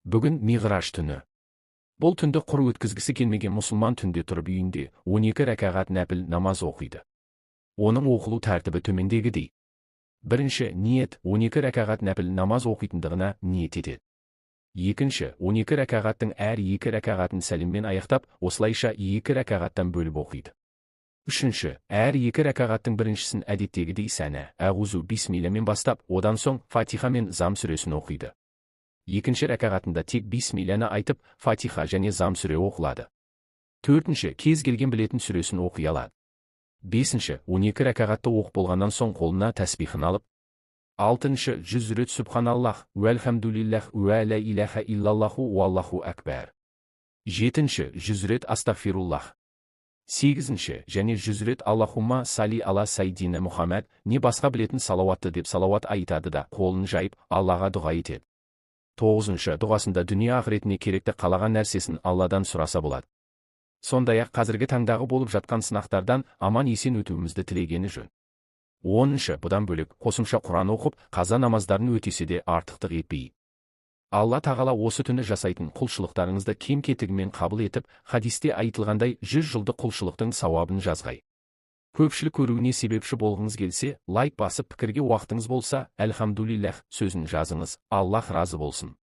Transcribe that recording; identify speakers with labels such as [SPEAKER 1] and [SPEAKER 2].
[SPEAKER 1] Бүгін Миғраж түні. Бұл түнді құр өткізгісі келмеген мұсылман түнде тұрып, үйінде 12 рәкағат нәпіл намаз оқиды. Оның оқылу тәртібі төмендегідей. Бірінші, ниет: 12 рәкағат нәпіл намаз оқитындығына ниет етеді. Екінші, 12 рәкағаттың әр екі рәкағатын сәлеммен аяқтап, осылайша екі рәкағаттан бөліп оқиды. Үшінші, әр екі рәкағаттың біріншісін әдеттегідей сәнә, әғузу, бисмиллямен бастап, одан соң Фатиха мен Зам сүресін оқиды. Екінші рәкағатында тек бисмилляны айтып, Фатиха және Зам сүре оқылады. Төртінші, кез келген білетін сүресін оқи алады. Бесінші, 12 рәкағатты оқып болғаннан соң қолына тәсбихін алып. Алтыншы, 100 рет Сүбханаллах, уәлхамдулиллах, уә ла илаха иллаллаху, уаллаху әкбәр. Жетінші, 100 рет Астағфируллах. Сегізінші, және 100 рет Аллахумма сали ала сайдина Мұхаммад, не басқа білетін салауатты деп салауат айтады да, қолын жайып, Аллаға дұға етеді. Тоғызыншы, дұғасында дүние ақыретіне керекті қалаған нәрсесін Алладан сұраса болады. Сондай-ақ қазіргі таңдағы болып жатқан сынақтардан аман есен өтуімізді тілегені жөн. 10-шы, бұдан бөлек қосымша Құран оқып, қаза намаздарын өтесе де артықтық етпей. Алла Тағала осы түні жасайтын құлшылықтарыңызды кем кетігімен қабыл етіп, хадисте айтылғандай 100 жылдық құлшылықтың сауабын жазғай. Көпшілік көруіне себепші болғыңыз келсе, лайк басып, пікірге уақытыңыз болса, әлхамдулиллах сөзін жазыңыз. Аллах разы болсын.